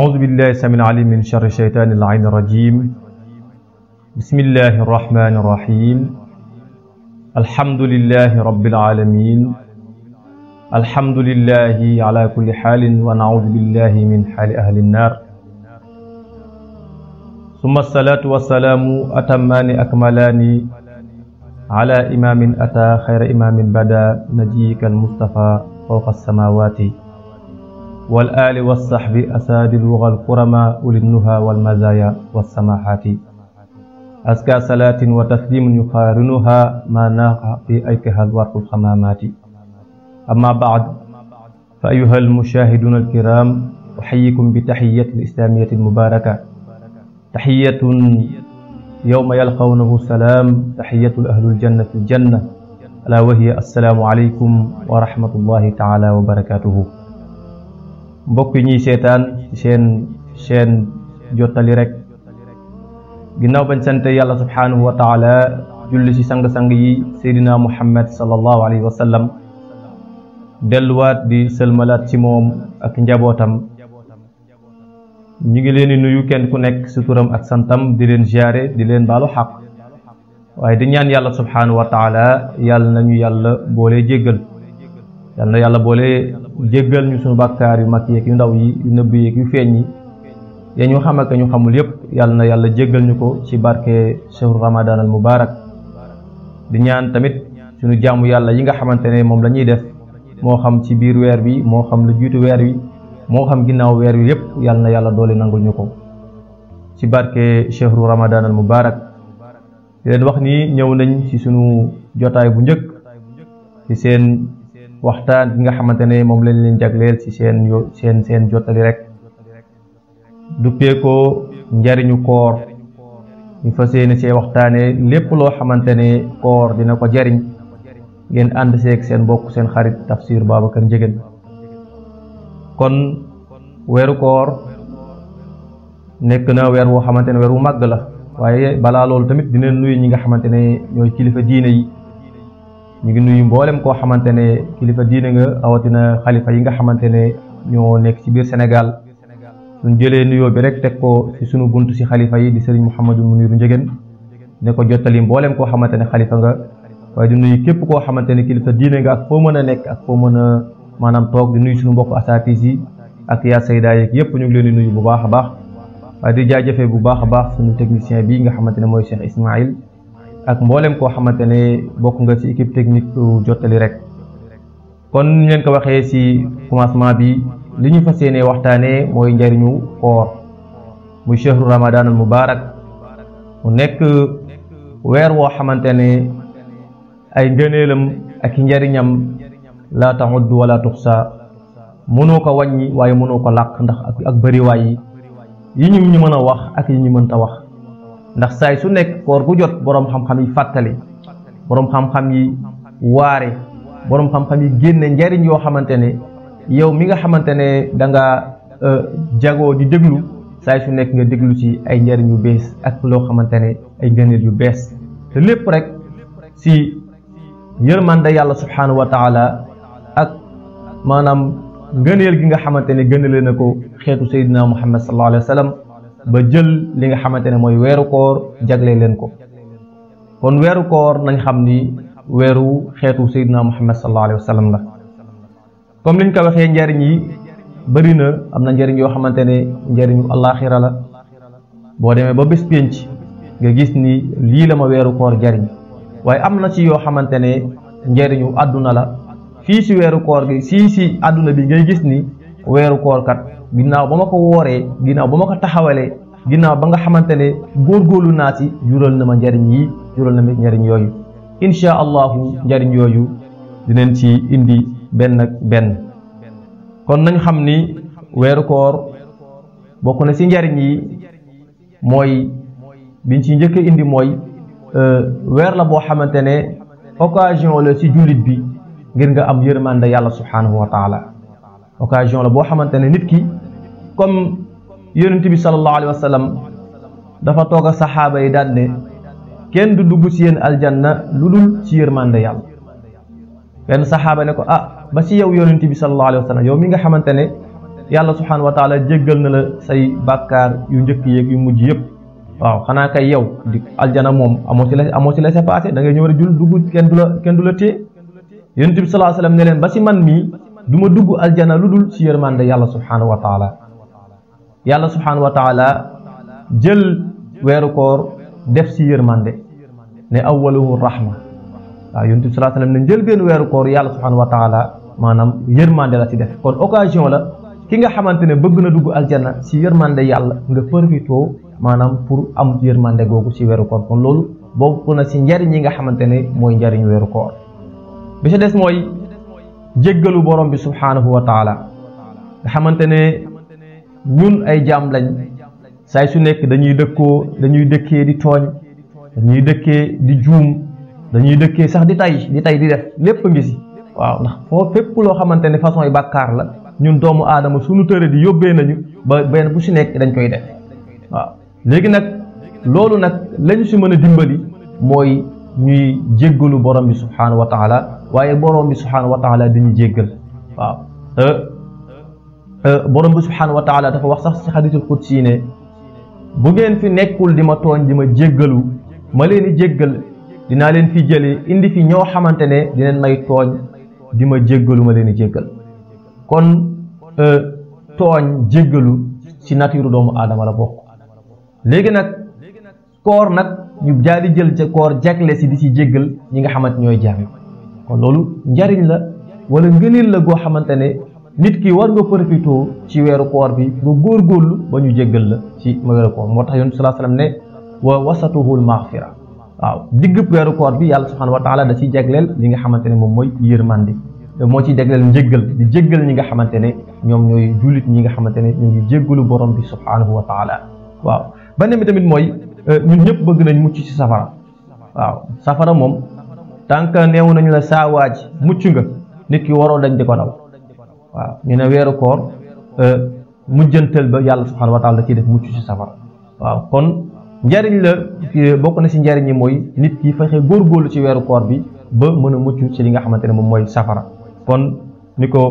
أعوذ بالله السميع العليم من شر الشيطان اللعين الرجيم. بسم الله الرحمن الرحيم. الحمد لله رب العالمين. الحمد لله على كل حال ونعوذ بالله من حال أهل النار. ثم الصلاة والسلام أتمان أكملان على إمام أتى خير إمام بدا نجيك المصطفى فوق السماوات والآل والصحب أساد الوغى الكرماء أولي النهى والمزايا والسماحات. أزكى صلاة وتسليم يقارنها ما ناق في أيكها الورق الخمامات. أما بعد، فأيها المشاهدون الكرام، أحييكم بتحية الإسلامية المباركة، تحية يوم يلقونه السلام، تحية أهل الجنة في الجنة، ألا وهي السلام عليكم ورحمة الله تعالى وبركاته. mbokk yi ñuy seetaan seen chaîne jottali rek, ginnaaw bañ sante yàlla subhanahu wa taala julli ci sang-sang yi seydina muhammad sallallahu alayhi wa sallam, delluwaat di sëlmalaat ci moom ak njabootam, ñu ngi leen di nuyu kenn ku nekk ci turam ak santam, di leen ziyaare, di leen baalu xaq, waaye di ñaan yàlla subhanahu wa taala yàlla nañu yàlla boole jéggal, yàlla na yàlla boole jéggal ñu sunu bàkkaar yu mag yeeg yu ndaw yi, yu nëbb yeeg yu feeñ yi, ya ñu xam ak ñu xamul yépp, yàlla na yàlla jéggal ñu ko ci barke shahru ramadan al mubarak. di ñaan tamit sunu jaamu yàlla yi nga xamante ne moom la ñuy def, moo xam ci biir weer bi, moo xam lu jiitu weer wi, moo xam ginnaaw weer wi yépp, yàlla na yàlla doole nangul ñu ko ci barke shahru ramadan al mubarak. di leen wax ni ñëw nañ ci sunu jotaay bu njëkk ci seen waxtaan bi nga xamante ne moom lañ leen jagleel ci seen jottali rek, duppee ko njariñu koor. ñu fas yéene see waxtaane lépp loo xamante ne koor dina ko jariñ. ngeen ànd seeg seen mbokk seen xarit Tafsir Babacar Ndiéguène. kon weeru koor nekk na weer woo xamante ne weer wu màgg la, waaye balaa loolu tamit dina nuyu ñi nga xamante ne ñooy kilifa diine yi. ñu ngi nuyu mboolem koo xamante ne kilifa diine nga, rawatina xalifa yi nga xamante ne ñoo nekk ci biir Sénégal. suñ jëlee nuyoo bi rek teg ko ci sunu bunt ci xalifa yi di Serigne Mouhamadou Mouniru Ndiéguène, ne ko jottali mboolem koo xamante ne xalifa nga, waaye di nuyu képp koo xamante ne kilifa diine nga ak foo mën a nekk ak foo mën a maanaam toog. di nuyu suñu mbokk asatis yi ak yaa sayda yeeg yépp ñu ngi leen di nuyu bu baax a baax, waaye di jaajëfee bu baax a baax suñu technicien bi nga xamante ne mooy Cheikh Ismaïl, ak mboolem koo xamante ne bokk nga ci équipe technique jottali rek. kon ñu leen ko waxee ci commencement bi, li ñu fas yéenee waxtaanee mooy njariñu koor, muy shahru ramadan al mubarak. mu nekk weer woo xamante ne ay ngëneelam ak njariñam laa taxudd wala tuxsa, mënoo ko wàññi waaye mënoo ko làq, ndax ak bëriwaay yi ñu mën a wax ak yi ñu mënta wax. ndax saay su nekk koor gu jot boroom xam-xam yi fàttali, boroom xam-xam yi waare, boroom xam-xam yi génne njariñ yoo xamante ne yow mi nga xamante ne danga jagoo di déglu, saay su nekk nga déglu ci ay njariñ yu bees ak loo xamante ne ay ngëneel yu bees, te lépp rek ci yërmande yàlla subhanahu wa taala ak maanaam ngëneel gi nga xamante ne gënale na ko xeetu Seydina Muhammad sallallahu alayhi wa sallam, ba jël li nga xamante ne mooy weeru koor jagle leen ko. kon weeru koor nañ xam ni weeru xeetu Seydina Muhammad sallallahu alayhi wa sallam la. comme liñ ko waxee, njariñ yi bëri na, am na njariñ yoo xamante ne njariñu àllaaxira la. boo demee ba bés pénc nga gis ni lii la ma weeru koor jariñ, waaye am na ci yoo xamante ne njariñu àdduna la. fii ci weeru koor gi ci àdduna bi ngay gis ni weeru koor kat ginnaaw ba ma ko wooree, ginnaaw ba ma ko taxawalee, ginnaaw ba nga xamante ne góorgóorlu naa ci, jural na ma njariñ yi, jural na ma njariñ yooyu. insha allahu njariñ yooyu dinañ ci indi benn ak benn. kon nañ xam ni weeru koor bokk na ci njariñ yi, mooy biñ ci njëkk indi mooy weer la boo xamante ne occasion la ci jullit bi ngir nga am yërmande yàlla subhanahu wa taala. occasion la boo xamante ne nit ki, comme yonent bi sallallahu alayhi wa sallam dafa toog ak saxaaba yi daan ne kenn du dugg ci yéen aljanna lu dul ci yërmande yàlla. benn saxaaba ne ko ba ci yow yonent bi sallallahu alayhi wa sallam, yow mi nga xamante ne yàlla subhanahu wa taala jéggal na la say bàkkaar yu njëkk yeeg yu mujj yëpp waaw xanaa kay yow di aljana moom amoo ci la c'est passé da ngay ñëw rek jul dugg kenn du la téye yonent bi sallallahu alayhi wasallam ne leen ba si man mii du ma dugg aljana lu dul si yërmande yàlla subhanahu wa taala yàlla subhanahu wa taala jël weeru koor def si yërmande ne awwaluhu rahma waaw yonent bi sallallahu alayhi wasallam ne njël benn weeru koor yàlla subhanahu wa taala maanaam yërmande la ci def kon occasion la ki nga xamante ne bëgg na dugg aljana si yërmande yàlla nga profitoo maanaam pour am yërmande googu si weeru koor kon loolu bokk na si njariñ yi nga xamante ne mooy njariñ weeru koor bi si des mooy jéggalu borom bi subhanahu wa taala nga xamante ne ñun ay jaam lañ saay su nekk dañuy dëkkee di tooñ dañuy dëkkee di juum dañuy dëkkee sax di tay di def lépp ngi si waaw ndax foo fépp loo xamante ne façon yi bàkkaar la ñun doomu aadama suñu tëre di yóbbee nañu ba benn bu si nekk dañ koy def waaw léegi nag loolu nag lañu si mën a dimbali mooy ñuy jéggalu borom bi subhanahu wa taala waaye borom bi subhanahu wa taala dañuy jéggal waaw borom bi subhanahu wa taala dafa wax sax si xadisul qudsi ne bu ngeen fi nekkul di ma tooñ di ma jéggalu ma leen di jéggal dinaa leen fi jëlee indi fi ñoo xamante ne dineen may tooñ di ma jéggalu ma leen di jéggal kon tooñ jéggalu ci nature doomu aadama la bokk léegi nag koor nag ñu jaadi jël ca koor jagle si di ci jéggal ñi nga xamante ñooy jaam kon loolu njariñ la wala ngëneel la goo xamante ne nit ki war nga profité ci weeru koor bi nga góorgóorlu ba ñu jéggal la ci weeru koor moo tax yonent sallallahu alayhi wasallam ne wa wasatuhul maghfira waaw diggub weeru koor bi yàlla subhanahu wa taala da ciy jagleel li nga xamante ne moom mooy yërmande moo ciy jagleel njéggal di jéggal ñi nga xamante ne ñoom ñooy jullit ñi nga xamante ne ñu ngi jéggalu borom bi subhanahu wa taala waaw beneen bi tamit mooy ñun ñëpp bëgg nañ mucc ci safara waaw safara moom tant que neew nañu la saa waaj mucc nga nit ki waroo dañ di ko daw waaw ñu ne weeru koor mujjantal ba yàlla subhanahu wa taala da ciy def mucc ci safara waaw kon njariñ la bokk na si njariñ yi mooy nit ki fexe góorgóorlu ci weeru koor bi ba mën a mucc ci li nga xamante ne moom mooy safara kon ni ko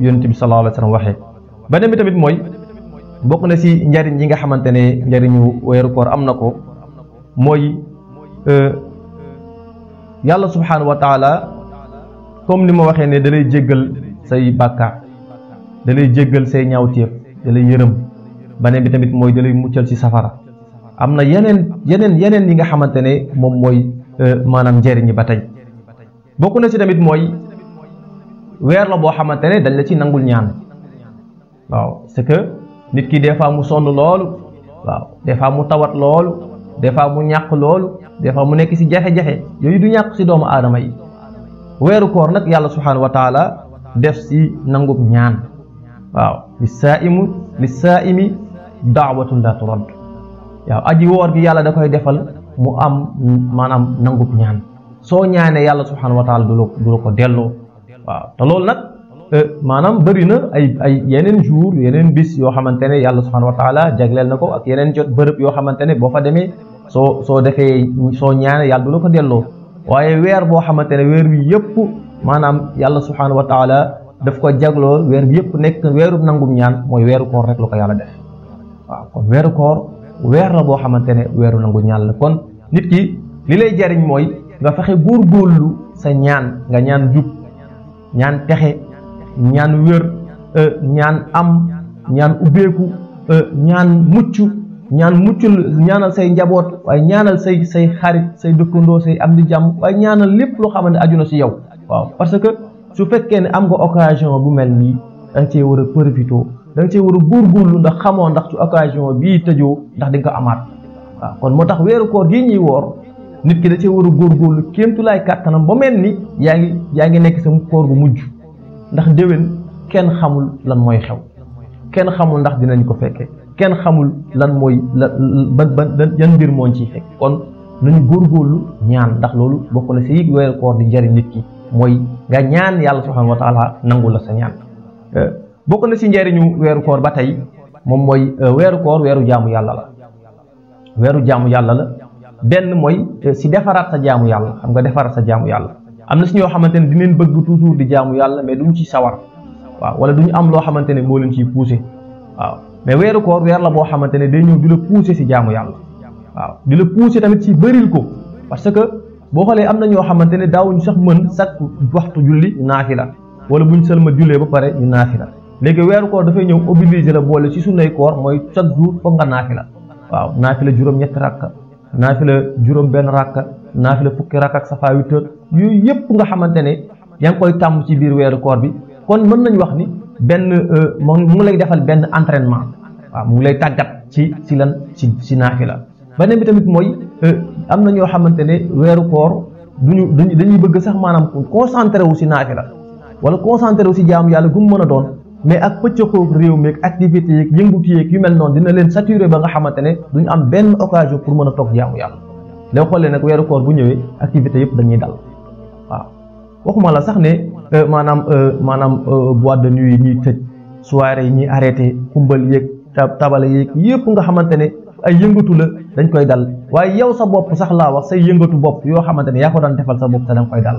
yonent bi sallallahu alayhi wa sallam waxee beneen bi tamit mooy bokk na si njariñ yi nga xamante ne njariñu weeru koor am na ko mooy yàlla subhanahu wa taala comme ni ma waxee ne da lay jéggal say bàkkaar da lay jéggal say ñaawteef da lay yërëm beneen bi tamit mooy da lay muccal ci safara am na yeneen yi nga xamante ne moom mooy maanaam njariñ yi ba tey bokk na ci tamit mooy weer la boo xamante ne dañ la ci nangul ñaan waaw c'est que nit ki des fois mu sonn loolu waaw des fois mu tawat loolu des fois mu ñàkk loolu des fois mu nekk ci jafe-jafe yooyu du ñàkk ci doomu aadama yi weeru koor nag yàlla subhanahu wa taala def ci nangub ñaan waaw li saaimi daawatun la turad waaw aji woor gi yàlla da koy defal mu am maanaam nangub ñaan soo ñaanee yàlla subhanahu wa taala du la ko delloo waaw te loolu nag maanaam bëri na ay yeneen jour yeneen bis yoo xamante ne yàlla subhanahu wa taala jagleel na ko ak yeneen jot bërëb yoo xamante ne boo fa demee soo ñaanee yàlla du la ko delloo waaye weer boo xamante ne weer bi yëpp maanaam yàlla subhanahu wa taala daf ko jaglool weer bi yëpp nekk weeru nangum ñaan mooy weeru koor rek la ko yàlla def waaw kon weeru koor weer la boo xamante ne weeru nangu ñaan la kon nit ki li lay jariñ mooy nga fexe góorgóorlu sa ñaan nga ñaan jub ñaan texe ñaan wér ñaan am ñaan ubbeeku ñaan mucc ñaanal say njaboot waaye ñaanal say xarit say dëkkandoo say am di jàmm waaye ñaanal lépp loo xamante aju na si yow waaw parce que su fekkee ne am nga occasion bu mel nii da nga cee war a profité da nga cee war a góorgóorlu ndax xamoo ndax su occasion bii tëjoo ndax di nga ko amaat waaw kon moo tax weeru koor gii ñuy woor nit ki da cee war a góorgóorlu kéemtulaay kàttanam ba mel ni yaa ngi nekk sa koor gu mujj ndax déwén kenn xamul lan mooy xew kenn xamul ndax dinañ ko fekke kenn xamul lan mooy yan mbir mooñ ciy fekk kon nañu góorgóorlu ñaan ndax loolu bokk na si weeru koor di jariñ nit ki mooy nga ñaan yàlla subhanahu wa taala nangu la sa ñaan bokk na si njariñu weeru koor ba tey moom mooy weeru koor weeru jaamu yàlla la benn mooy si defaraat sa jaamu yàlla xam nga defaraat sa jaamu yàlla am na si ñoo xamante ne dinañ bëgg toujours di jaamu yàlla mais duñ ci sawar waaw wala duñu am loo xamante ne moo leen ciy poussé waaw mais weeru koor weer la boo xamante ne day ñëw di la poussé si jaamu yàlla waaw di la poussé tamit si bëril ko parce que boo xoolee am na ñoo xamante ne daawuñu sax mën chaque waxtu julli ñu naafila wala buñ sëlma jullee ba pare ñu naafila léegi weeru koor dafay ñëw obligé la boole ci sunnay koor mooy chaque jour foog nga naafila waaw naafila juróom-ñetti rakka naafila juróom-benn rakka naafila fukki rakka ak safa 8 heures yooyu yëpp nga xamante ne yaa ngi koy tàmm ci biir weeru koor bi kon mën nañ wax ni benn mu ngi lay defal benn entraînement waaw mu ngi lay tàggat ci lan ci naafila beneen bi tamit mooy am na ñoo xamante ne weeru koor dañuy bëgg sax maanaam concentré wu si naafila wala concentré wu si jaamu yàlla gu mu mën a doon mais ak pëccëxoog réew mi ak activité yeeg yëngutu yeeg yu mel noonu dina leen saturé ba nga xamante ne duñu am benn occasion pour mën a toog jaamu yàlla lay xoolee nag weeru koor bu ñëwee activité yëpp dañuy dal waaw waxuma la sax ne maanaam boîte de nuit yi ñuy tëj soirée yi ñuy arrêté kumbal yeeg tabale yeeg yëpp nga xamante ne ay yëngatu la dañ koy dal waaye yow sa bopp sax laa wax say yëngatu bopp yoo xamante ne yaa ko daan defal sa bopp te danga koy dal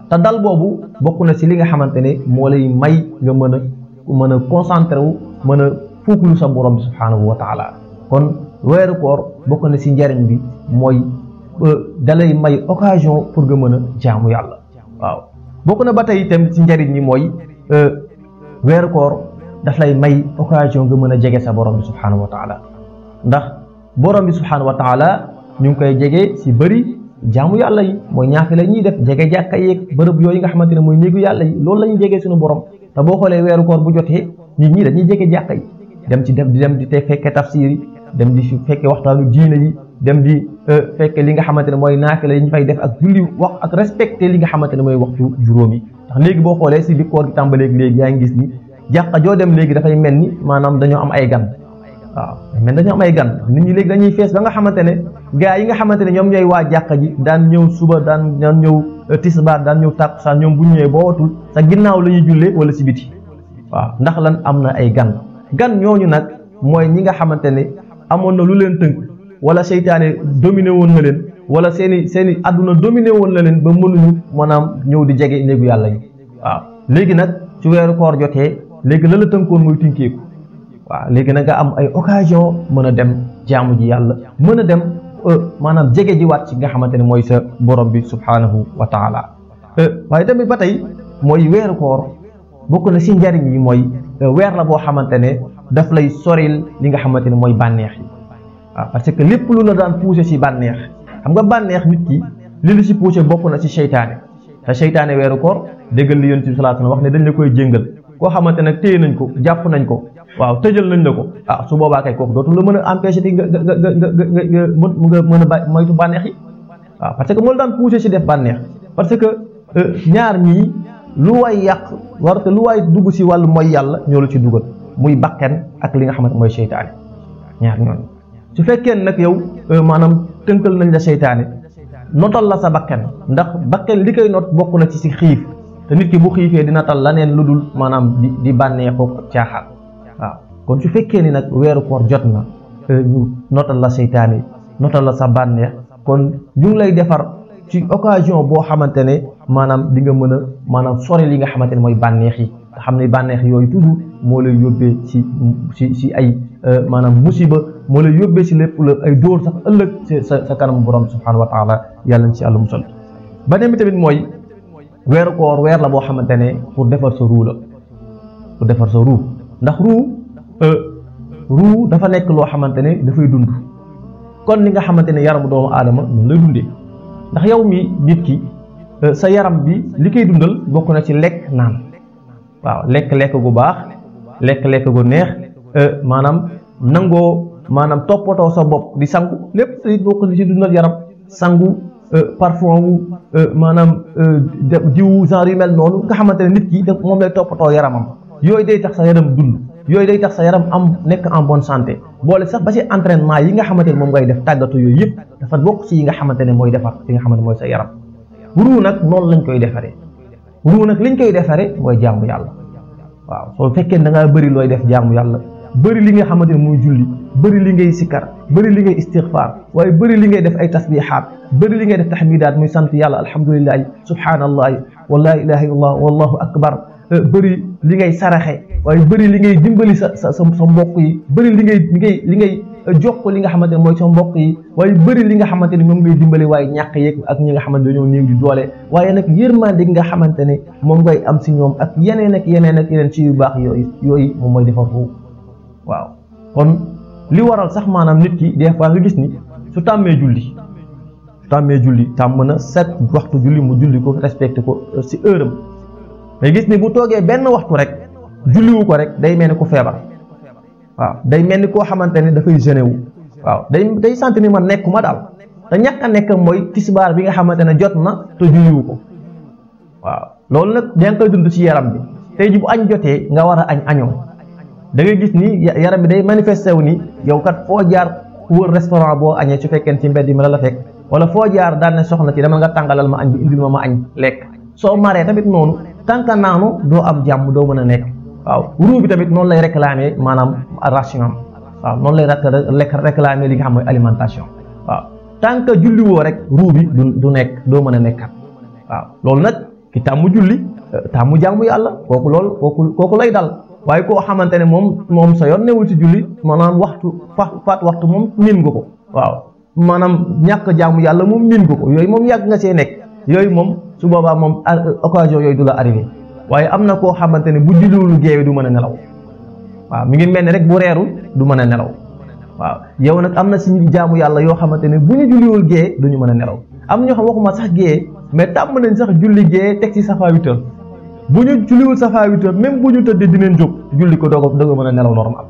te dal boobu bokk na si li nga xamante ne moo lay may nga mën a concentré wu mën a fuuklu sa borom bi subhanahu wa taala kon weeru koor bokk na si njariñ bi mooy dalay may occasion pour nga mën a jaamu yàlla waaw bokk na ba tey itam si njariñ ñi mooy weeru koor daf lay may occasion nga mën a jege sa borom bi subhanahu wa taala ndax borom bi subhanahu wa taala ñu ngi koy jege si bëri jaamu yàlla yi mooy ñaafi la ñuy def jege jàkka yeeg bërëb yooyu nga xamante ne mooy néegu yàlla yi loolu la ñuy jegee suñu borom te boo xoolee weeru koor bu jotee nit ñi dañuy jege jàkka yi dem di te fekke tafsir yi dem di fekke waxtaanu diine yi dem di fekke li nga xamante ne mooy naafila yi ñu fay def ak julli wax ak respecté li nga xamante ne mooy waxtu juróom yi ndax léegi boo xoolee si bi koor gi tàmbaleeg léegi yaa ngi gis ni jàkka joo dem léegi dafay mel ni maanaam dañoo am ay gan waaw mais dañoo am ay gan nit ñi léegi dañuy fees ba nga xamante ne gaa yi nga xamante ne ñoom ñooy waa jàkka ji daan ñëw suba daan ñëw tisbaar daan ñëw tàkkusaan ñoom bu ñëwee boo watul sa ginnaaw la ñuy jullee wala si biti waaw ndax lan am na ay gan ñooñu nag mooy ñi nga xamante ne amoon na lu leen tënk wala seytaane dominé woon na leen wala seeni àdduna dominé woon na leen ba mënuñu maanaam ñëw di jege néegu yàlla yi waaw léegi nag ci weeru koor jotee léegi la tënkoon mooy tinkeeku waaw léegi nag nga am ay occasion mën a dem jaamu ji yàlla mën a dem maanaam jege ji waat ci nga xamante ne mooy sa borom bi subhanahu wa taala waaye tamit ba tey mooy weeru koor bokk na si njariñ yi mooy weer la boo xamante ne daf lay soril li nga xamante ne mooy bànneex yi waaw parce que lépp lu la daan poussé si bànneex xam nga bànneex nit ki li la si poussé bokk na si seytaane te seytaane weeru koor déggal li yonent bi sallallahu alayhi wasallam wax ne dañ la koy jéngal koo xamante ne téye nañ ko jàpp nañ ko waaw tëjal nañ la ko su boobaa kay kooku dootul la mën a empêché di nga mën a moytu bànneex yi waaw parce que moo la daan poussé si def bànneex parce que ñaar ñii lu waay yàq warte lu waay dugg si wàllu mooy yàlla ñoo la ci dugal muy bakken ak li nga xamante mooy seytaane ñaar ñooñu su fekkee nag yow maanaam tënkal nañ la seytaane notal la sa bakken ndax bakken li koy not bokk na ci si xiif te nit ki bu xiifee dina tal laneen lu dul maanaam di bànneexoo ak caaxaan waaw kon su fekkee ni nag weeru koor jot na ñu notal la seytaane notal la sa bànneex kon ñu ngi lay defar ci occasion boo xamante ne maanaam di nga mën a maanaam sori li nga xamante ne mooy bànneex yi nga xam ne bànneex yooyu toujours moo lay yóbbee ci ay maanaam musiba moo lay yóbbee ci lépp la ay dóor sax ëllëg sa kanam borom subhanahu wa taala yàlla na ci yàlla musal beneen bi tamit mooy weeru koor weer la boo xamante ne pour defar sa ruu la pour defar sa ruu ndax ruu dafa nekk loo xamante ne dafay dund kon li nga xamante ne yaramu doomu aadama noonu lay dundee ndax yow mi nit ki sa yaram bi li koy dundal bokk na ci lekk naan waaw lekk gu baax lekk gu neex maanaam nangoo maanaam toppatoo sa bopp di sangu lépp say bokk na ci dundal yaram sangu parfum wu maanaam jiwu genre yu mel noonu nga xamante ne nit ki moom lay toppatoo yaramam yooyu day tax sa yaram dund yooyu day tax sa yaram am nekk en bonne santé boole sax ba ci entraînement yi nga xamante ne moom ngay def tàggatu yooyu yëpp dafa bokk ci yi nga xamante ne mooy defar li nga xamante ne mooy sa yaram ruu nag noonu lañ koy defaree ruu nag liñ koy defaree mooy jaamu yàlla waaw soo fekkee da ngaa bëri looy def jaamu yàlla bëri li nga xamante ne muy julli bëri li ngay sikkar bëri li ngay istighfar waaye bëri li ngay def ay tasbihaat bëri li ngay def tahmidaat muy sant yàlla alhamdulillahi subhanallahi wa la ilaha illallah wallahu akbar bëri li ngay saraxe waaye bëri li ngay dimbali sa mbokk yi bëri li ngay jokk li nga xamante ne mooy sa mbokk yi waaye bëri li nga xamante ne moom ngay dimbali waaye ñàkk yeeg ak ñi nga xamante dañoo néew di doole waaye nag yërmande gi nga xamante ne moom ngay am si ñoom ak yeneen ak yeneen ci yu baax yooyu moom mooy defar foofu waaw. kon li waral sax maanaam nit ki des fois nga gis ni su tàmmee julli tàmm na 7 waxtu julli mu julli ko respecté ko si heure am mais gis ni bu toogee benn waxtu rek julliwu ko rek day mel ni ku feebar waaw day mel ni koo xamante ne dafay gêné wu waaw day sant ni man nekkuma daal te ñàkk a nekk mooy tisbaar bi nga xamante ne jot na te julliwu ko waaw loolu nag da nga koy dund ci yaram bi tey ji bu añ jotee nga war a añoo da ngay gis ni yaram bi day manifesté wu ni yow kat foo jaar wër restaurant boo añee su fekkee ci mbedd mi la fekk wala foo jaar daan ne soxna ci dama nga tàngalal ma añ bi indil ma añ lekk soo maree tamit noonu tànka naanu doo am jàmm doo mën a nekk waaw ruu bi tamit noonu lay réclamer maanaam ration waaw noonu lay réclamer li nga xam mooy alimentation waaw tant que julli woo rek ruu bi du nekk doo mën a nekkat waaw loolu nag ki tàmmu julli tàmmu jaamu yàlla kooku lay dal waaye koo xamante ne moom sa yoon newul ci julli maanaam faat waxtu moom miin nga ko waaw maanaam ñàkk jaamu yàlla moom miin nga ko yooyu moom yàgg nga see nekk yooyu moom su boobaa moom occasion yooyu du la arrivé waaye am na koo xamante ne bu julliwul géewe du mën a nelaw waaw mi ngi mel ni rek bu reerul du mën a nelaw waaw yow nag am na si jaamu yàlla yoo xamante ne bu ñu julliwul géewe duñu mën a nelaw am ñoo xam waxuma sax géewe mais tàmm nañ sax julli géewe teg ci safa 8 heures bu ñu julliwul safa 8 heures même bu ñu tëddee dinañ jóg julli ko doog a mën a nelaw normal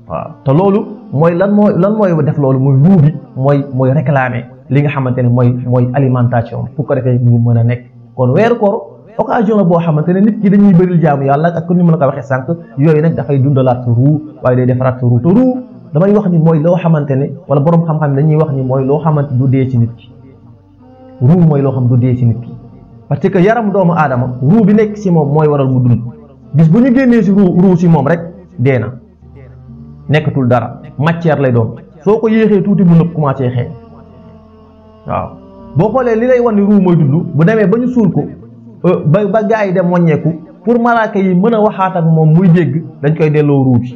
waaw te loolu mooy lan mooy def loolu muy ruu bi mooy réclamer li nga xamante ne mooy alimentation pour ko defee mu mën a nekk kon weeru koor occasion la boo xamante ne nit ki dañuy bëril jaamu yàlla ak ni mën a ko waxee sànq yooyu nag dafay dundalaat sa ruu waaye day defaraat sa ruu te ruu damay wax ni mooy loo xamante ne wala borom xam-xam dañuy wax ni mooy loo xamante du dee ci nit ki ruu mooy loo xam du dee ci nit ki parce que yaram doomu aadama ruu bi nekk si moom mooy waral mu dund bis bu ñu génnee si ruu si moom rek dee na nekkatul dara matière lay doon soo ko yéexee tuuti mu nëb commencé xeeñ waaw boo xoolee li lay wan ni ruu mooy dund bu demee ba ñu suul ko ba gaa yi dem wàññeeku pour malaaka yi mën a waxaat ak moom muy dégg dañ koy delloo ruu bi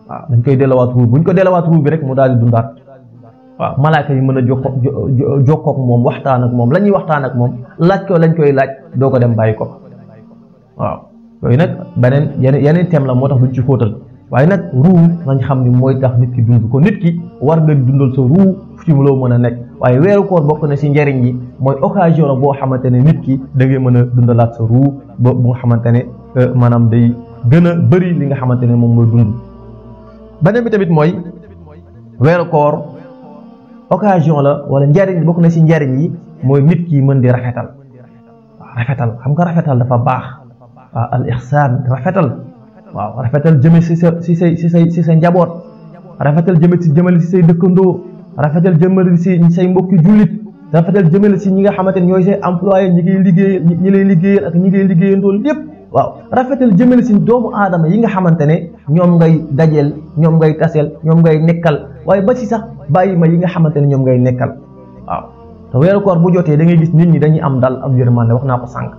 waaw dañ koy delloowaat ruu bi bu ñu ko delloowaat ruu bi rek mu daal di dundaat waaw malaaka yi mën a jokkoo ak moom waxtaan ak moom la ñuy waxtaan ak moom laaj ko lañ koy laaj doo ko dem bàyyi ko waaw yooyu nag beneen yeneen thème la moo tax duñ ci xóotal waaye nag ruu nañ xam ni mooy tax nit ki dund ko nit ki war nga dundal sa ruu fi mu loo mën a nekk waaye weeru koor bokk na si njariñ yi mooy occasion la boo xamante ne nit ki da ngay mën a dundalaat sa ruu ba bu nga xamante ne maanaam day gën a bëri li nga xamante ne moom mooy dund. beneen bi tamit mooy weeru koor occasion la wala njariñ bokk na si njariñ yi mooy nit ki mën di rafetal waaw rafetal xam nga rafetal dafa baax waaw al ihsaan rafetal waaw rafetal jëme si sa njaboot rafetal jëmale si say dëkkandoo rafetal jëmale si say mbokki jullit rafetal jëmale si ñi nga xamante ne ñooy say employé ñi lay liggéeyal ak ñi ngay liggéeyandool yépp waaw rafetal jëmale si doomu aadama yi nga xamante ne ñoom ngay dajeel ñoom ngay taseel ñoom ngay nekkal waaye ba si sax bàyyi ma yi nga xamante ne ñoom ngay nekkal waaw te weeru koor bu jotee da ngay gis nit ñi dañuy am dal am yërmande wax naa ko sànq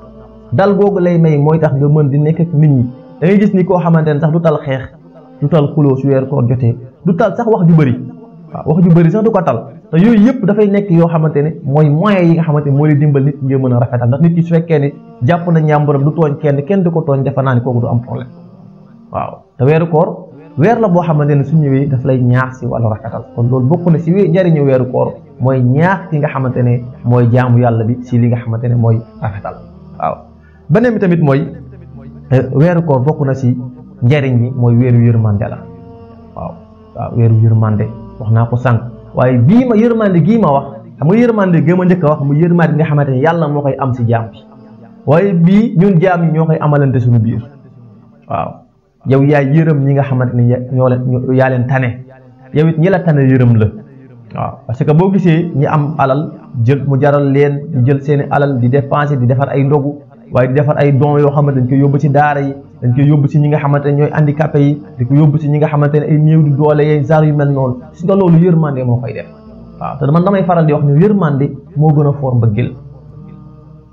dal googu lay may mooy tax nga mën di nekk ak nit ñi da ngay gis ni koo xamante ne sax du tal xeex du tal xuloo su weeru koor jotee du tal sax wax ju bëri waaw wax ju bëri sax du ko tal te yooyu yëpp dafay nekk yoo xamante ne mooy moyens yi nga xamante ne moo lay dimbal nit ngeen mën a rafetal ndax nit ki su fekkee ni jàpp na ñàmburam du tooñ kenn du ko tooñ defe naa ni kooku du am problème waaw te weeru koor weer la boo xamante ne su ñëwee daf lay ñaax si wàllu rafetal kon loolu bokk na si njariñu weeru koor mooy ñaax ki nga xamante ne mooy jaamu yàlla bi si li nga xamante ne mooy rafetal waaw beneen bi tamit mooy weeru koor bokk na si njariñ bi mooy weeru yërmande la waaw weeru yërmande wax naa ko sànq waaye bii ma yërmande gii ma wax xam nga yërmande gëm a njëkk a wax mu yërmande nga xamante ne yàlla moo koy am si jaam bi waaye bii ñun jaam yi ñoo koy amalante suñu biir waaw yow yaay yërëm ñi nga xamante ne yaa leen tane yow it ñi la tane yërëm la waaw parce que boo gisee ñi am alal jël mu jaral leen di jël seeni alal di dépenser di defar ay ndogu waaye di defar ay dons yoo xamante dañ koy yóbbu ci daara yi dañ koy yóbbu ci ñi nga xamante ne ñooy handicapé yi di ko yóbbu ci ñi nga xamante ne ay néew di doole yeeg genre yu mel noonu si nga loolu yërmande moo koy def waaw te man damay faral di wax ne yërmande moo gën a foor mbëggeel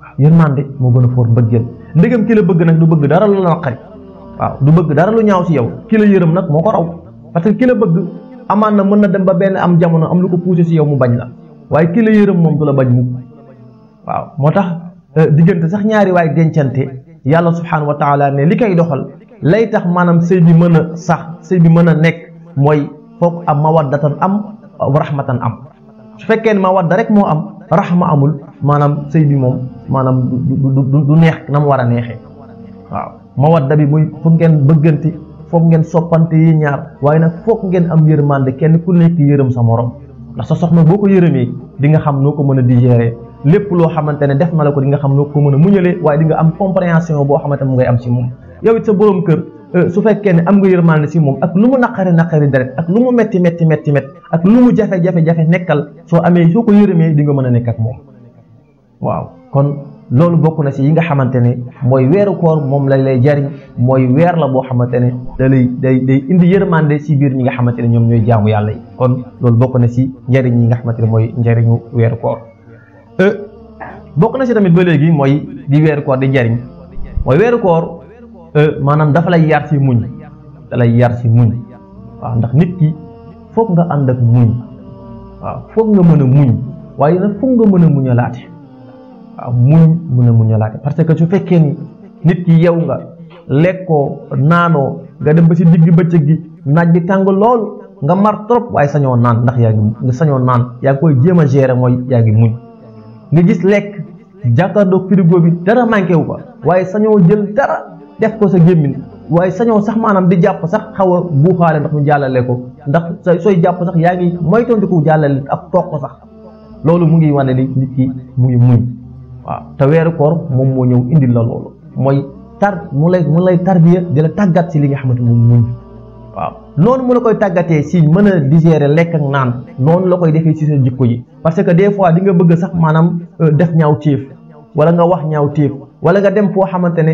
waaw yërmande moo gën a foor mbëggeel ndegam ki la bëgg nag du bëgg dara lu la naqari waaw du bëgg dara lu ñaaw si yow ki la yërëm nag moo ko raw parce que ki la bëgg amaan na mën na dem ba benn am jamono am lu ko poussé si yow mu bañ la waaye ki la yërëm moom du la bañ mukk waaw moo tax diggante sax ñaari waay dencante yàlla subhanahu wa taala ne li koy doxal lay tax maanaam sëy bi mën a sax sëy bi mën a nekk mooy foog am mawaddatan am rahmatan am su fekkee ne mawadda rek moo am rahma amul maanaam sëy bi moom maanaam du neex na mu war a neexee waaw mawadda bi muy foog ngeen bëggante foog ngeen soppante yi ñaar waaye nag foog ngeen am yërmande kenn ku nekk yërëm sa morom ndax sa soxna boo ko yërëmee di nga xam noo ko mën a digérer lépp loo xamante ne def na la ko di nga xam noo ko mën a muñalee waaye di nga am compréhension boo xamante ne mu ngay am si moom yow it sa borom kër su fekkee ne am nga yërmande si moom ak lu mu naqari deret ak lu mu metti ak lu mu jafe-jafe nekkal soo ko yërëmee di nga mën a nekk ak moom waaw kon loolu bokk na si yi nga xamante ne mooy weeru koor moom lay jariñ mooy weer la boo xamante ne day indi yërmande si biir ñi nga xamante ne ñoom ñooy jaamu yàlla yi kon loolu bokk na si njariñ yi nga xamante ne mooy njariñu weeru koor bokk na si tamit ba léegi mooy di weeru koor di jariñ mooy weeru koor maanaam dafa lay yar si muñ waaw ndax nit ki foog nga ànd ak muñ waaw foog nga mën a muñ waaye nag foog nga mën a muñalaate waaw mën a muñalaate parce que su fekkee ni nit ki yow nga lekkoo naanoo nga dem ba si digg bëccëg gi naaj bi tàng lool nga mar trop waaye sañoo naan ndax yaa ngi koy jéem a gérer mooy yaa ngi muñ nga gis lekk jàkkaarloog frigo bi dara manqué wu ko waaye sañoo jël dara def ko sa gémmiñ waaye sañoo sax maanaam di jàpp sax xaw a buuxaale ndax mu jàllale ko ndax sooy jàpp sax yaa ngi moytandiku jàllale ak toog ko sax loolu mu ngi wane ni nit ki mu ngi muñ waaw te weeru koor moom moo ñëw indil la loolu mooy mu lay tarbiya di la tàggat si li nga xamante moom muñ waaw noonu mu la koy tàggatee si mën a digérer lekk ak naan noonu la koy defee si sa jikko ji parce que des fois di nga bëgg sax maanaam def ñaaw téef wala nga wax ñaaw téef wala nga dem foo xamante ne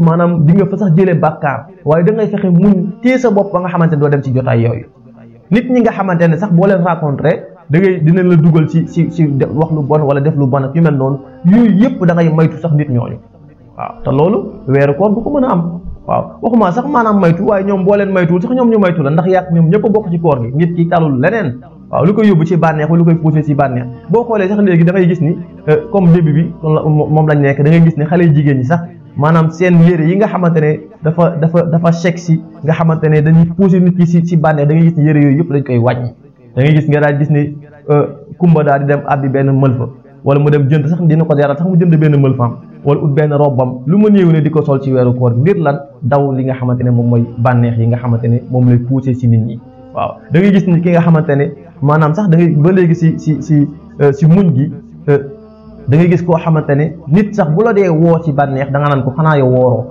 maanaam di nga fa sax jëlee bàkkaar waaye da ngay fexe muñ téye sa bopp ba nga xamante ne doo dem ci jotaay yooyu nit ñi nga xamante ne sax boo leen rencontré dinañ la dugal ci wax lu bon wala def lu bon ak yu mel noonu yooyu yëpp da ngay maytu sax nit ñooñu waaw te loolu weeru koor du ko mën a am waaw waxuma sax maanaam maytu waaye ñoom boo leen maytuwul sax ñoom ñu maytu la ndax yàq ñoom ñëpp a bokk ci koor gi nit ki talul leneen waaw lu koy yóbbu ci bànneex lu koy poussé ci bànneex boo xoolee sax léegi da ngay gis ni comme début bi moom lañ nekk da ngay gis ne xale jigéen ñi sax maanaam seen yére yi nga xamante ne dafa sexy nga xamante ne dañuy poussé nit ki ci bànneex da ngay gis ne yére yooyu yëpp dañ koy wàññi da ngay gis nga daal gis ne kumba daal di dem abbi benn mëlfa wala mu dem jënd sax dina ko jaral sax mu jënd benn mëlfam wala ut benn robbam lu mu néew ne di ko sol ci weeru koor ngir lan daw li nga xamante ne moom mooy bànneex yi nga xamante ne moom lay poussé ci nit ñi waaw da ngay gis ni ki nga xamante ne maanaam sax da ngay ba léegi si muñ gi da ngay gis koo xamante ne nit sax bu la dee woo ci bànneex da nga naan ko xanaa yow wooroo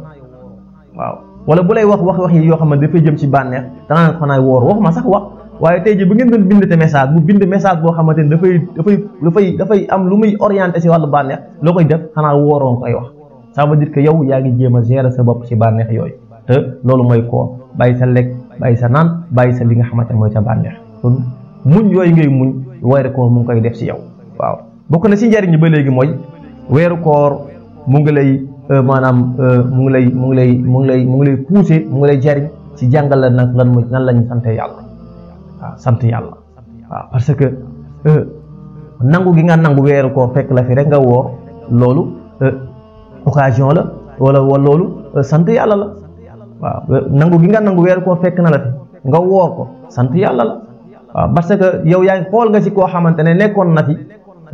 waaw wala bu lay wax yi yoo xamante dafay jëm ci bànneex da nga naan ko xanaa wooroo waxuma sax wax waaye tey jii bu ngeen doon bind te message mu bind message boo xamante ne dafay am lu muy orienté si wàllu bànneex loo koy def xanaa wooroon koy wax ça veut dire que yow yaa ngi jéem a gérer sa bopp ci bànneex yooyu te loolu mooy koor bàyyi sa lekk bàyyi sa naan bàyyi sa li nga xamante ne mooy sa bànneex kon muñ yooyu ngay muñ weeru koor mu ngi koy def si yow waaw bokk na si njariñ ñi ba léegi mooy weeru koor mu ngi lay maanaam mu ngi lay pousser mu ngi lay jariñ ci jàngal la nag nan lañu sante yàlla waaw sant yàlla waaw parce que nangu gi nga nangu weeru koor fekk la fi rek nga woor loolu occasion la wala loolu sant yàlla la waaw nangu gi nga nangu weeru koor fekk na la fi nga woor ko sant yàlla la waaw parce que yow yaa ngi xool nga ci koo xamante ne nekkoon na fi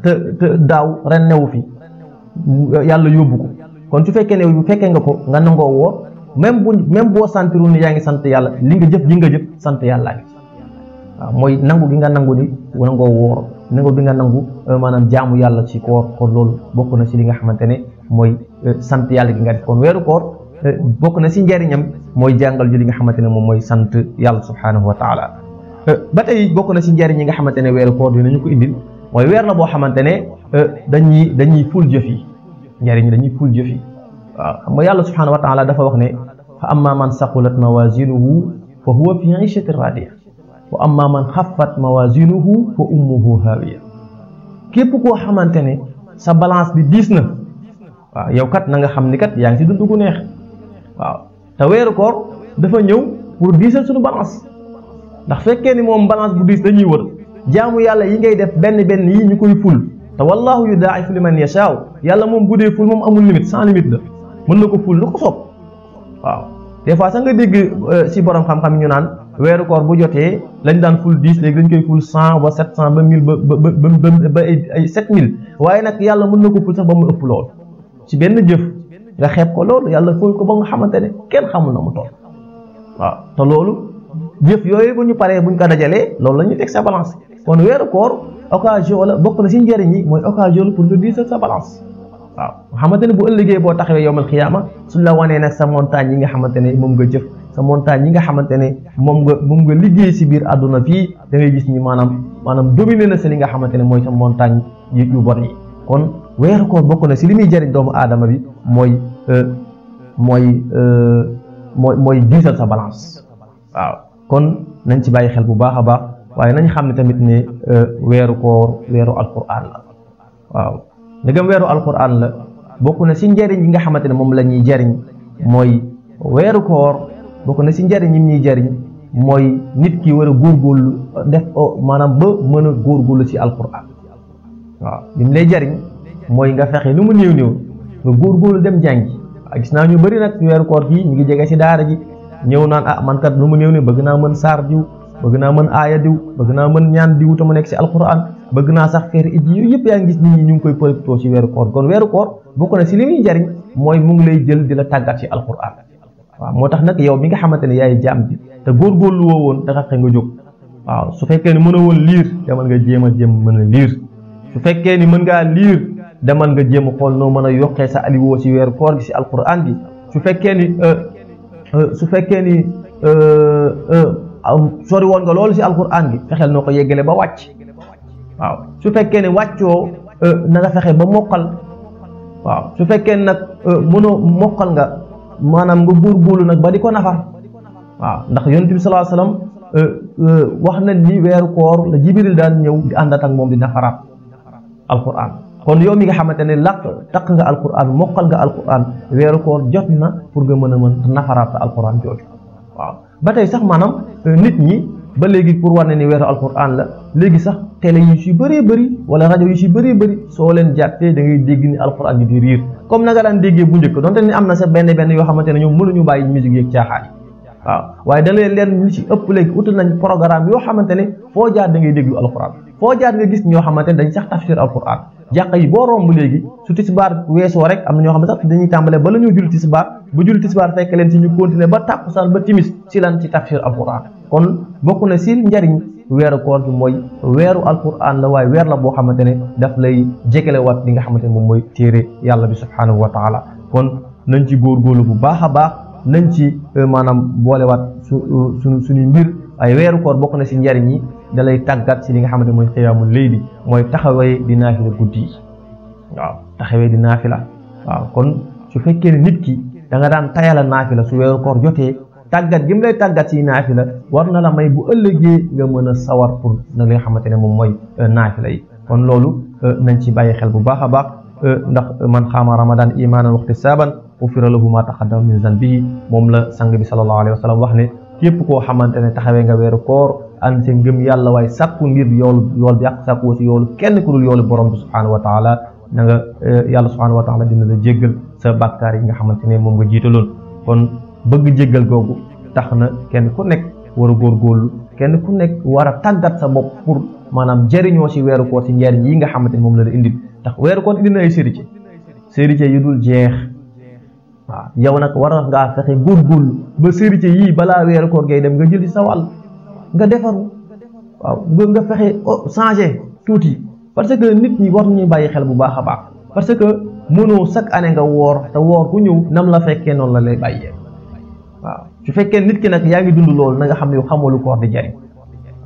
te daaw ren newu fi yàlla yóbbu ko kon su fekkee ne bu fekkee nga ko nga nangoo woor même boo sentirul ni yaa ngi sant yàlla li nga jëf sant yàlla ngi waaw mooy nangu gi nga nangu ni nangoo woor nangu bi nga nangu maanaam jaamu yàlla ci koor kon loolu bokk na ci li nga xamante ne mooy sant yàlla gi nga def kon weeru koor bokk na ci njariñam mooy jàngal ju li nga xamante ne moom mooy sant yàlla subhanahu wa taala ba tey bokk na ci njariñ yi nga xamante ne weeru koor dinañu ko indil mooy weer la boo xamante ne dañuy ful jëf yi njariñ dañuy ful jëf yi waaw xam nga yàlla subhanahu wa taala dafa wax ne fa amma man saqulat mawazinuhu fa huwa fi ishatin radiya wa amma man xaffat mawazinuhu fa ummuhu hawiya képp koo xamante ne sa balance bi diis na waaw yow kat na nga xam ni kat yaa ngi si dund gu neex waaw te weeru koor dafa ñëw pour diisal suñu balance ndax fekkee ni moom balance bu diis dañuy wër jaamu yàlla yi ngay def benn yi ñu koy ful te wallahu yudaa'ifu liman yashaaw yàlla moom bu dee ful moom amul limite sans limite la mën na ko ful lu ko soob waaw des fois sax nga dégg si borom xam-xam ñu naan weeru koor bu jotee lañ daan ful 10 léegi dañ koy ful 100 ba 700 ba 1000 ba ay 7000 waaye nag yàlla mën na ko ful sax ba mu ëpp lool ci benn jëf nga xeeb ko loolu yàlla ful ko ba nga xamante ne kenn xamul na mu toll waaw te loolu jëf yooyu bu ñu paree buñ ko dajalee loolu la ñuy teg sa balance kon weeru koor occasion la bokk na si njëriñ yi mooy occasion la pour nga diisal sa balance waaw nga xamante ne bu ëllëgee boo taxawee yowmal xiyaama suñ la wanee nag sa montagne yi nga xamante ne moom nga jëf sa montagne yi nga xamante ne moom nga liggéey si biir àdduna fii da ngay gis ni maanaam dominé na si li nga xamante ne mooy sa montagne yu bon yi kon weeru koor bokk na si li muy jëriñ doomu aadama bi mooy diisal sa balance waaw kon nañ ci bàyyi xel bu baax a baax waaye nañ xam ne tamit ne weeru koor weeru alquran la waaw ndegam weeru alquran la bokk na si njëriñ yi nga xamante ne moom la ñuy jëriñ mooy weeru koor bokk na si njëriñ yi ñuy jëriñ mooy nit ki war a góorgóorlu def maanaam ba mën a góorgóorlu si alquran waaw li mu lay jëriñ mooy nga fexe lu mu néew nga góorgóorlu dem jàngi gis naa ñu bëri nag weeru koor fii ñu ngi jege si daara ji ñëw naan man kat lu mu néew bëgg naa mën saar diw bëgg naa mën aaya diw bëgg naa mën ñaan diw te mu nekk si alquran bëgg naa sax feer it yooyu yëpp yaa ngi gis nit ñi ñu ngi koy profité si weeru koor kon weeru koor bokk na si li muy jariñ mooy mu ngi lay jël di la tàggat si alquran waaw moo tax nag yow mi nga xamante ne yaay jaam bi te góorgóorlu woo woon te fexe nga jóg waaw su fekkee ni mën a woon liir demal nga jéem mën a liir su fekkee ni mën ngaa liir demal nga jéem a xool noo mën a yokkee sa aliwoo si weeru koor gi si alquran gi su fekkee ni sori woon nga loolu si alquran gi fexeel noo ko yeggale ba wàcc waaw su fekkee ne wàccoo na nga fexe ba mokkal waaw su fekkee nag mënoo mokkal nga maanaam nga góorgóorlu nag ba di ko nafar waaw ndax yonent bi sallallahu alayhi wasallam wax nañ ni weeru koor la jibril daan ñëw di àndat ak moom di nafaraat alquran kon yow mi nga xamante ne takk nga alquran mokkal nga alquran weeru koor jot na pour nga mën nafaraat sa alquran jooju waaw ba tey sax maanaam nit ñi ba léegi pour war na ni weeru alquran la léegi sax télé yu si bëree bëri wala rajo yu si bëree bëri soo leen jàppee da ngay dégg ni alquran gi di riir comme na nga daan déggee bu njëkk donte ni am na sa benn yoo xamante ne ñoom mënuñu bàyyi musique yeeg caaxaan waaw waaye da leen ñu ci ëpp léegi utal nañ programme yoo xamante ne foo jaar da ngay déglu alquran foo jaar nga gis ñoo xamante ne dañ sax tafsir alquran jàq yi boo romb léegi su tisbaar weesoo rek am na ñoo xam ne sax dañuy tàmbalee ba la ñoo julli tisbaar bu julli tisbaar fekk leen ci ñu continuer ba tàkkusaan ba timis ci lan ci tafsir alquran kon bokk na si njariñ weeru koor gi mooy weeru alquran la waaye weer la boo xamante ne daf lay jegele wat li nga xamante ne moom mooy téere yàlla bi subhanahu wa taala kon nañ ci góorgóorlu bu baax a baax nañ ci maanaam boolewaat suñuy mbir ay weeru koor bokk na si njariñ yi da lay tàggat si li nga xamante ne mooy xiyaamul layli mooy taxawee di naafila guddi yi waaw taxawee di naafila waaw kon su fekkee ne nit ki da nga daan tayala naafila su weeru koor jotee tàggat gi mu lay tàggat si naafila war na la may bu ëllëgee nga mën a sawar pour na li nga xamante ne moom mooy naafila yi kon loolu nañ ci bàyyi xel bu baax a baax ndax man xaama ramadan imaanan waxtisaaban ufira lahu ma taqaddama min zanbihi moom la sang bi sallallahu alayhi wa sallam wax ne képp koo xamante ne taxawee nga weeru koor ànd seen ngëm yàlla waaye sàkku ngir yool bi ak sàkku aussi yoolu kenn ku dul yoolu borom bi subhanahu wa taala na nga yàlla subhanahu wa taala dina la jéggal sa bàkkaar yi nga xamante ne moom nga jiitaloon kon bëgg jéggal googu tax na kenn ku nekk war a góorgóorlu kenn ku nekk war a tàggat sa bopp pour maanaam jëriñoo si weeru koor si njariñ yi nga xamante ne moom la indi tax weeru koor indi na ay sérité yu dul jeex waaw yow nag war ngaa fexe góorgóorlu ba sérité yii balaa weeru koor ngay dem nga jël ci sa wàll nga defaru waaw nga fexe changer tuuti parce que nit ñi war nañu bàyyi xel bu baax a baax parce que mënoo chaque année nga woor te woor ku ñëw nam la fekkee noonu la lay bàyyee waaw su fekkee nit ki nag yaa ngi dund loolu na nga xam ne yow xamalu koor di jariñ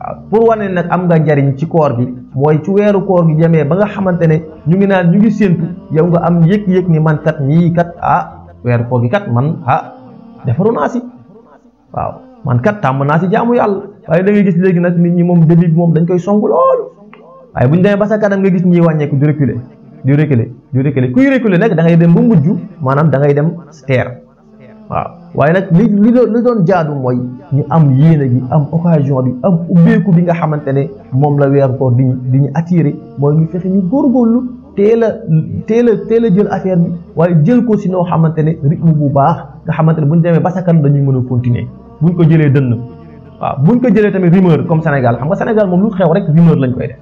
waaw pour wane nag am nga njariñ ci koor gi mooy ci weeru koor gi jamee ba nga xamante ne ñu ngi naan ñu ngi séentu yow nga am yëg-yëg ni man kat ñii kat weeru koor gi kat man defaru naa si waaw man kat tàmm naa si jaamu yàlla waaye da ngay gis léegi nag nit ñi moom début bi moom dañ koy songu loolu waaye bu ñu demee ba sa kanam nga gis ñiy wàññeeku di reculer di reculer kuy reculer nag da ngay dem ba mujj maanaam da ngay dem terre waaw waaye nag li doon jaadu mooy ñu am yéene gi am occasion bi am ubbeeku bi nga xamante ne moom la weeru koor di ñu attiré mooy ñu fexe ñu góorgóorlu teel a jël affaire bi waaye jël ko si noo xamante ne rythme bu baax nga xamante ne buñ demee ba sa kanam dañuy mën a continuer buñ ko jëlee dënn waaw buñ ko jëlee tamit rumeur comme Sénégal xam nga Sénégal moom lu xew rek rumeur lañ koy def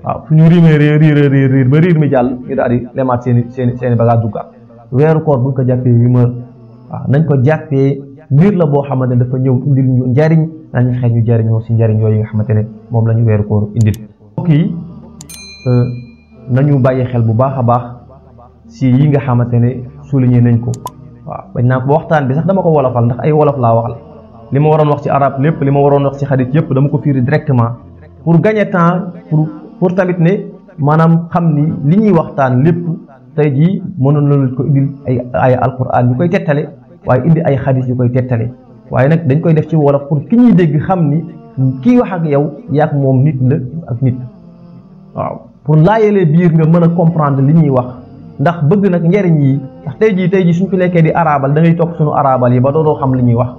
waaw suñu rumeur riir ba riir mi jàll ñu daal di lemaat seeni bagage duggaat weeru koor buñ ko jàppee rumeur waaw nañ ko jàppee mbir la boo xamante ne dafa ñëw indil ñu njariñ nañu xëy ñu jariñoo si njariñ yooyu nga xamante ne moom la ñu weeru koor indil mbokk yi nañu bàyyi xel bu baax a baax si yi nga xamante ne souligné nañ ko waaw bañ naa ko waxtaan bi sax dama ko wolofal ndax ay wolof laa wax la li ma waroon wax ci arab lépp li ma waroon wax ci xadis yëpp dama ko firi directement pour gagner temps pour tamit ne maanaam xam ni li ñuy waxtaan lépp tey jii mënoon nañu ko indil ay alquran yu koy tettale waaye indi ay xadis yu koy tettale waaye nag dañ koy def ci wolof pour ki ñuy dégg xam ni kii wax ak yow yaak moom nit la ak nit waaw pour laayalee biir nga mën a comprendre li ñuy wax ndax bëgg nag njariñ yi ndax tey jii suñ fi nekkee di arabal da ngay topp suñu arabal yi ba doodoo xam li ñuy wax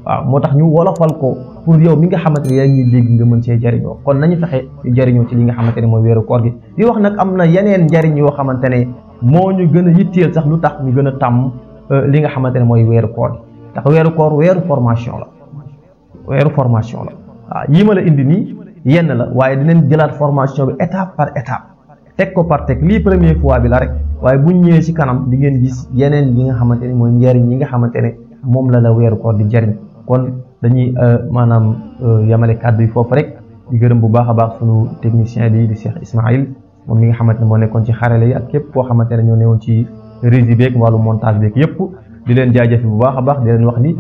waaw moo tax ñu wolofal ko pour yow mi nga xamante ne yaa ñuy dégg nga mën see jariñoo kon nañu fexe ñu jariñoo ci li nga xamante ne mooy weeru koor gi di wax nag am na yeneen njariñ yoo xamante ne moo ñu gën a yitteel sax lu tax ñu gën a tàmm li nga xamante ne mooy weeru koor gi ndax weeru koor weeru formation la waaw yii ma la indi nii yenn la waaye dinañ jëlaat formation bi étape par étape teg ko par teg lii première fois bi la rek waaye buñ ñëwee ci kanam di ngeen gis yeneen yi nga xamante ne mooy njariñ yi nga xamante ne moom la weeru koor di jariñ kon dañuy maanaam yamale kàddu yi foofu rek di gërëm bu baax a baax sunu technicien di Cheikh Ismaïl moom mi nga xamante ne moo nekkoon ci xarale yi ak képp koo xamante ne ñoo newoon ci régie beeg wàllu montage beeg yëpp di leen jaajëfe bu baax a baax di leen wax ni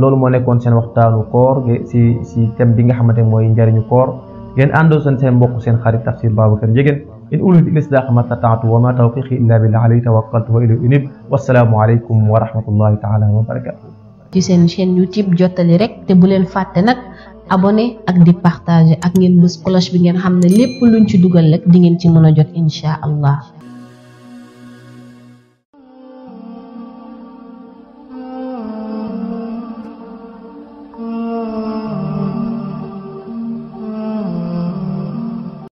loolu moo nekkoon seen waxtaanu koor si thème bi nga xamante ne mooy njariñu koor ngeen àndoo seen mbokk seen xarit Tafsir Babacar Ndiéguène in uriidu illa al-islaaha ma stata'tu wa ma tawfiqi illa billah alayhi tawakkaltu wa ilayhi unib wassalaamu aleykum wa rahmatullahi taala wa barakatuh ci seen chaîne YouTube Jottali rek te bu leen fàtte nag abonné ak di partager ak ngeen bës cloche bi ngeen xam ne lépp luñ ci dugal rek di ngeen ci mën a jot incha allah